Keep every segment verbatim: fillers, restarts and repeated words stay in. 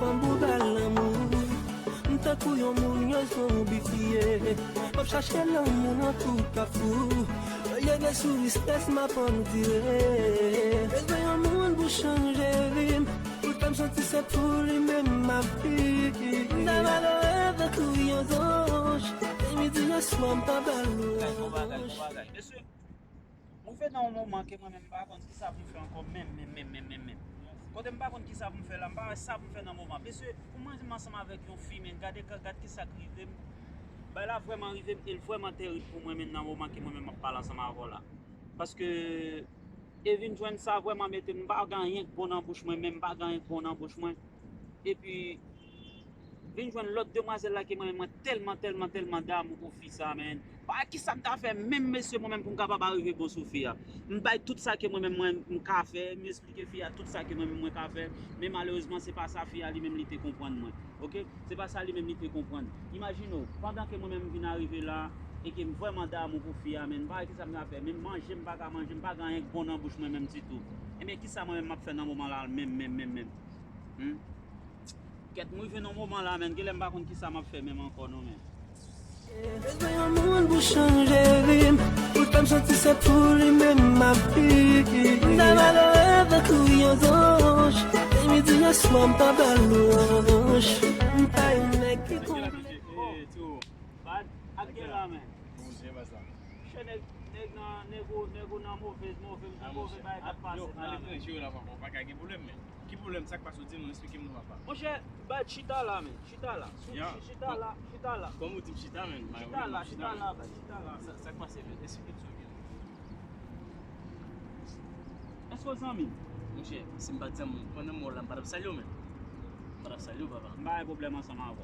Fanm pou bal lanmou, m tankou yon moun yo son bitiye. M ap chache lanmou nan tout kafou. Olye de sou strès m ap andire. Bezwen yon moun pou chanje vi m. Pou fè m santi se pou li menm m ap viv. M ta malere tankou yon zanj. Se midi yè swa m ta bal lwanj. Mesye, m rive nan yon moman ke mwen menm m pa konn kisa pou m fè ankò menm, menm, menm, menm, menm, menm. Kote m pa konn kisa pou m fè la, m pa wè sa pou m fè nan moman. Mesye, pou mwen menm ansanm avèk yon fi, men gade, gade kisa k rive m. Bagay la vrèman rive m, e l vrèman tèrib pou mwen menm nan moman ke mwen menm m ap pale ansanm avè w la. Paske e vin jwenn sa vrèman mete m, m pa gen anyen k bon nan bouch mwen, menm m pa gen anyen k bon nan bouch mwen. Epi vin jwenn lòt demwazèl la ke mwen menm mwen tèlman, tèlman, tèlman damou pou fi sa, menn. Pa kisa m ta fè menm, mesye, mwen menm pou m kapab arive bon sou fi a. M bay tout sa ke mwen menm mwen m ka fè, m esplike fi a tout sa ke mwen menm mwen ka fè, men malerezman se pa sa fi a li menm li te konprann mwen. Oke? Se pa sa li menm li te konprann. Imajine w, pandan ke mwen menm m vin arive la, e ke m vrèman damou pou fi a, menn, m pa wè kisa m ka fè, menm manje m pa ka manje, m pa gen anyen k bon nan bouch mwen menm ditou. Ebyen kisa mwen menm m ap fè nan moman la menm, menm, menm, menm? Hmm? Kèt, m rive nan moman la, menn, genlè m pa konn kisa m ap fè menm ankò non, menn. Bezwen yon moun pou chanje vi m. Pou fè m santi se pou li menm m ap viv. M ta malere tankou yon zanj. Se midi yè swa m ta bal lwanj. M pa yon nèg ki konprann. Bad, ak gen la, menn. Monchè, nèg, nèg nan, nèg ou, nèg ou nan move, move, move bagay k ap pase la, menn. Yo, aletranje yo la, papa, ou pa ka gen pwoblèm, menn. Ki pwoblèm? Sa k pase w di nou, eksplike m non, papa. Monchè, Bad, chita la, menn. Chita la. Sou- Ya. chi- Chita la, chita la. Kòman ou di m chita, menn? Chita la, chita la, Bad, chita la. Sa k pase, menn? Eksplike m sa w vle. Èske w zanmi m? Monchè, si m pa t zanmi w, pandan m wè w la, m pa t ap salye w, menn. M pa t ap salye w, papa. M pa gen pwoblèm ansanm avè w.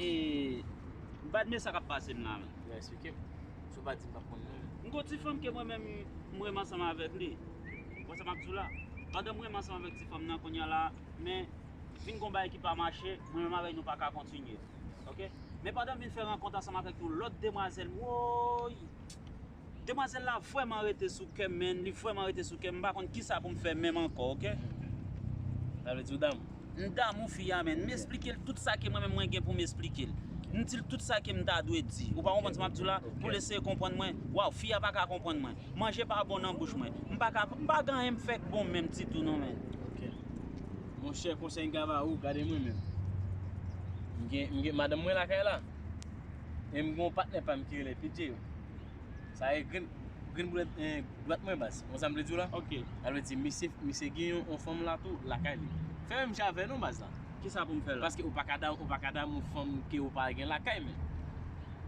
E, Bad, men sa k ap pase m la, menn. Ou eksplike m. Si w pa di m, m p ap konn non. M gon ti fanm ke mwen menm m renmen ansanm avèk li. Ou konprann sa m ap di w la? Pandan m renmen ansanm avèk ti fanm nan kounye a la, men vin gon bagay ki pa mache, mwen menm avèk nou pa ka kontinye. Oke? Men pandan m vin fè rankont ansanm avèk yon lòt demwazèl, woy! Demwazèl la vrèman rete sou kè m, menn, li vrèman rete sou kè m, m pa konn kisa pou m fè menm ankò, oke? Sa vle di w damou? M damou fi a, menn. M eksplike l tout sa ke mwen menm mwen gen pou m eksplike l. M di l tout sa ke m ta dwe di. Ou pa konprann sa m ap di w la? Pou l eseye konprann mwen. Waw, fi a pa ka konprann mwen. Manje pa bon nan bouch mwen. M pa ka, m pa gen anyen m fè k bon menm ditou non, menn. Monchè, konsèy m ka ba ou, gade mwen menm. M gen, m gen madanm mwen lakay la. E m gen yon patnè pa m ki rele P J. Sa e grenn, grenn boulèt, eh, dwat mwen, baz. Ou konn sa m vle di w la? Oke. Sa vle di, misye, misye gen yon, yon fanm la tou lakay li. Fè menm jan avè nou, baz la. Kisa pou m fè la? Paske ou pa ka damou, ou pa ka damou fanm ke ou pa gen lakay, menn.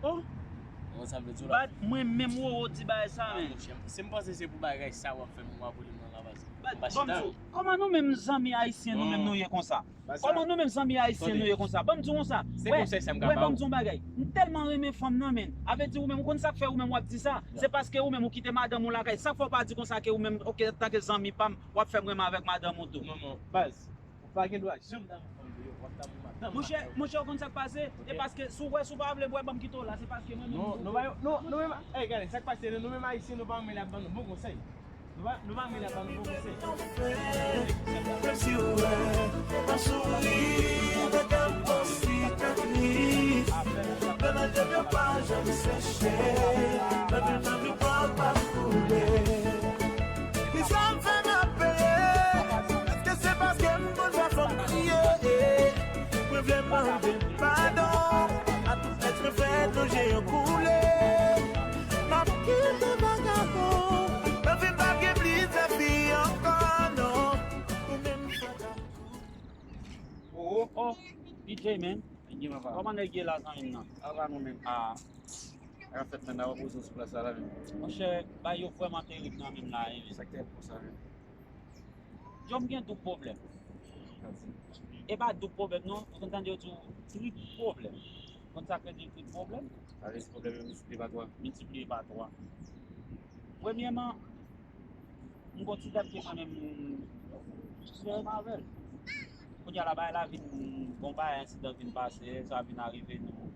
Oh! Ou konn sa m vle di w la? Bad, mwen menm Roro di bagay sa, menn. Monchè, si m panse se pou bagay sa w ap fè m, w ap rele m nan la, baz. Bad, ban m di w, kòman nou menm zanmi ayisyen nou menm nou ye konsa? Kòman nou menm zanmi ayisyen nou ye konsa? Ban m di w konsa. Se konsèy sa m ka ba ou. Ban m di w yon bagay. M tèlman renmen fanm nan, menn. A vle di ou menm, ou konn sa k fè ou menm w ap di sa? Se paske ou menm ou kite madanm ou lakay. Sa k fè w pa di konsa ke ou menm, oke, antanke zanmi pa m, w ap fè m renmen avèk madanm ou tou? Non, non, baz. Ou pa gen dwa janm damou fanm deyò, w ap damou madanm lakay ou. Monchè, ou konn sa k pase? E paske si w wè, si w pa vle wè, ban m kite w la. Se paske mwen menm. Non, nou pa, non, nou menm, ey, gade, sa k pase, nou menm ayisyen, nou pa renmen lè y ap ban nou bon konsèy. Nou pa, nou pa renmen lè y ap ban nou bon konsèy. Menm si w wè, an souri, gade m konsi katris. Nan lajenn yo pa janm seche. Nan vil fanm yo pa pa koule. Kisa m fè m ap peye? Èske se paske m konn fè fanm kriye? Mwen vle mande padon a tout èks mwen fè nou je yo koule. M ap kite vagabon nan vi m, p ap gen plizyè fi ankò non. Ou menm sa k ap koule. Oh, oh, P J, man. Kòman nèg ye la, zanmi m nan? Ava nou menm? Ah. Sa k ap fèt, menn? N ap repoze w sou plas la, la menm. Monchè, bagay yo vrèman terib nan menm la, wi, menn. Sa k terib konsa menm? Yo, m gen doub pwoblèm. E pa doub pwoblèm non, ou konn tande yo di w trip pwoblèm. Ou konn sa k vle di trip pwoblèm? Sa vle di pwoblèm yo miltipliye pa twa. Miltipliye pa twa. Premyèman, m gon ti dam ke mwen menm m sere m avè l. Kounye a la, bagay la vin bon, bagay ensidan vin pase, sa vin arive nou.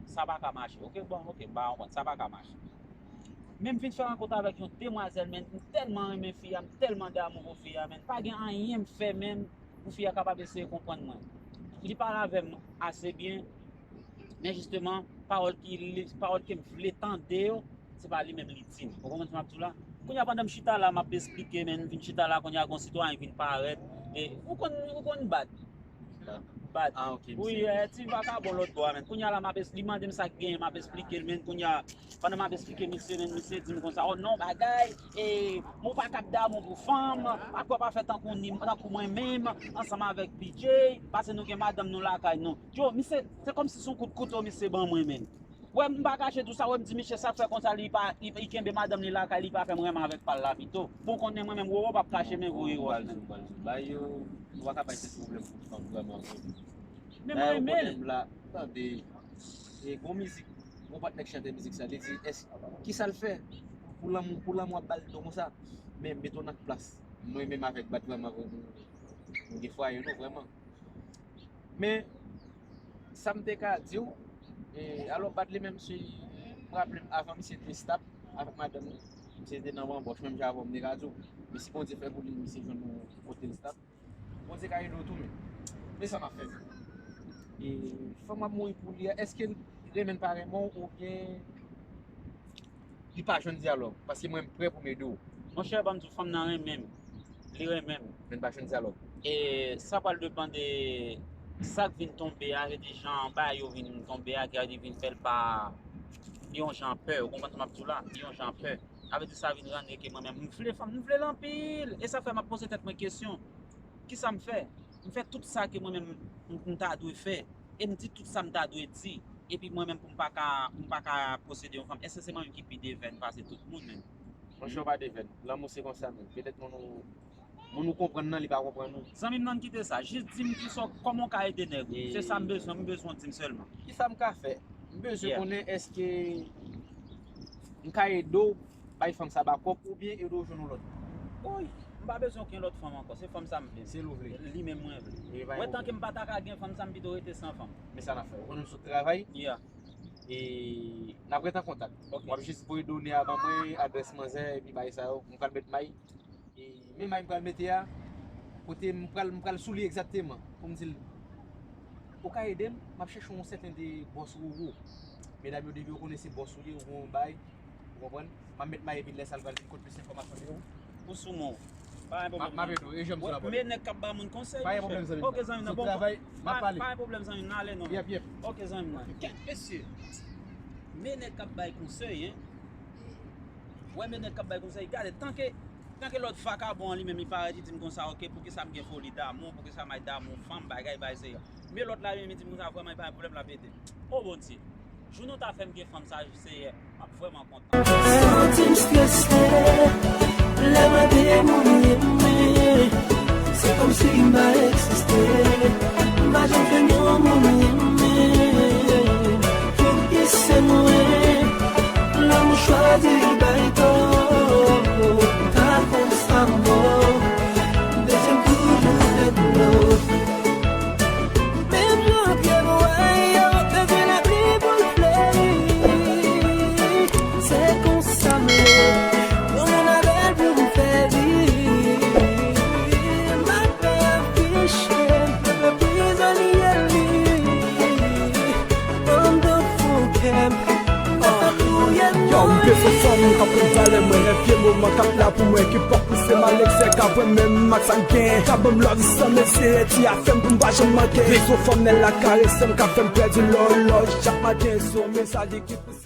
Sa pa ka mache. Oke, bon, oke, m pa konprann. Sa pa ka mache. Men m vin fè rankont avèk yon demwazèl, menn, m tèlman renmen fi a, m tèlman damou pou fi a, menn. Pa gen anyen m fè, menn, pou fi a kapab eseye konprann mwen. Li pale avè m ase byen, men jisteman, pawòl ki li, pawòl ke m vle tande yo, se pa li menm li di m. Ou konprann sa m ap di w la? Kounye a, pandan m chita la, m ap esplike, men m vin chita la, kounye a, gon sitwayen vin parèt. E, ou konn, ou konn Bat? Bat. Ah, ok, wi, misye. Eh, ti vakabon lòt bò a, men. Kounye a la, m ap es-, li mande m sa k genyen, m ap esplike l, men. Kounye a, pandan m ap esplike misye, men, misye di m konsa, "Oh non, bagay, e, mwen pa kab damou pou fanm, paske w pa fè tankou ni, tankou mwen menm, ansanm avèk P J, paske nou gen madanm nou lakay nou." Yo, misye, se kòmsi se yon kout kouto misye ban mwen, men. Wè, m pa kache di w sa, wè, m di, "Misye, sa k fè konsa, li pa, li, li kenbe madanm li lakay, li pa fè m renmen avèk pa l la pito." Bon, konnen mwen menm, wowo p ap kache men voye wòch, men. Bay yo, nou pa ka bay tèt pwoblèm pou fanm vrèman vre. Men mwen renmen l. Tande, e gon mizik, gon patnè k chante mizik sa, li di, "Èske, kisa l fè pou lanmou, pou lanmou ap ba l do konsa?" Men mete w nan plas mwen menm avèk Bat vrèman vre, nou, nou gen fwaye nou vrèman. Men, sa m te ka di w, e, alò Bat li menm si, m raple m avan misye te stap avèk madanm li, misye te nan banbòch, menm jan avè w m te ka di w. Men si Bondye fè pou li, misye jwenn yon kote l stap. Bondye ka ede w tou, men. Men sa m ap fè. E, fanm ap mouri pou li a, èske l renmen l pa renmen w, oubyen li pa jwenn dyalòg? Paske mwen, m prè pou m ede w. Monchè, ban m di w, fanm nan renmen m. Li renmen m. Men l pa jwenn dyalòg. E sa pral depann de sa k vin tonbe a, se di jan bagay yo vin tonbe a, ki vin fè l pa yon jan pè. Ou konprann sa m ap di w la? Yon jan pè. Sa vle di sa vin rann ke mwen menm, m vle fanm, m vle l anpil. E sa fè m ap poze tèt mwen kesyon. Kisa m fè? M fè tout sa ke mwen menm m, m ta dwe fè. E m di tout sa m ta dwe di. Epi mwen menm pou m pa ka, pou m pa ka posede yon fanm. Èske se mwen menm ki pi devèn pase tout moun menm? Monchè, w pa devèn. Lanmou se konsa menm. Petèt moun ou, moun ou konprann nan, li pa konprann ou. Zanmi m nan kite sa. Jis di m kisa, kòman w ka ede nèg ou. Se sa m bezwen, m bezwen w di m sèlman. Kisa m ka fè? M bezwen konnen èske m ka ede w bay fanm sa bakòp oubyen ede w jwenn yon lòt? Woy, m pa bezwen okenn lòt fanm ankò. Se fanm sa m vle. Se l ou vle. Li menm mwen vle. Mwen, tanke m pa ta ka gen fanm sa, m pito rete san fanm. Men sa n ap fè. Ou konnen m sot travay? Yeah. E n ap ret an kontak. Ok. W ap jis voye done a ban mwen, adrès manzè, epi bagay sa yo. M pral met may. E men may m pral mete a, kote m pral, m pral sou li egzakteman, pou m di l, ou ka ede m, m ap chèche yon sèten de bòs Roro. Medam yo, depi yo konnen se bòs ou ye, ou gon bay, ou konprann? M ap met may epi lè sa l pral vin kot plis enfòmasyon de ou. Ou sou men w. Pa gen pwoblèm. M ap ede w, e jan m sou la. Men nèg k ap ba moun konsèy. Pa gen pwoblèm, zanmi m. Ok, zanmi m nan. Bon, travay, m ap pale. Pa gen pwoblèm, zanmi m nan, ale non. Yep, yep. Ok, zanmi m nan. Kèt mesye. Men nèg k ap bay konsèy, en. Wè, men nèg k ap bay konsèy, gade, tanke, tanke lòt vakabon an li menm, li parèt, li di m konsa, ok, poukisa m gen foli damou, poukisa m ay damou fanm, bagay, bagay, serye. Men lòt la, li menm, li di m konsa, vrèman, li pa gen pwoblèm, l ap ede m. O Bondye, jou nou ta fè m gen fanm sa, Seyè, m ap vrèman kontan. Santi m strese, lè mwen gen moun renmen. Se kòmsi m pa egziste. M pa janm jwenn yon moun renmen. Poukisa se mwen? Lanmou chwazi bay tò. M ta konn sa mo. M bezwen toujou fè dlo. Menm jan pye bwa yo bezwen lapli pou l fleri. Se konsa m ye. Yon moun avè l pou m fè li. M pa pè afiche m, m pa pè prizonye li. Anndan fon kè m, m pa touye m. Yo, m bezwen fanm k ap konn valè mwen, envye moman k ap la pou mwen, ki p ap pouse m al eksè, k ap wè menm ak sa m gen, k ap ban m love san mezi, ti afè m pou m pa janm manke. Bezwen fanm nèg la karese m, k ap fè m pèdi lòlòj, chak maten sou mesaj li ki pouse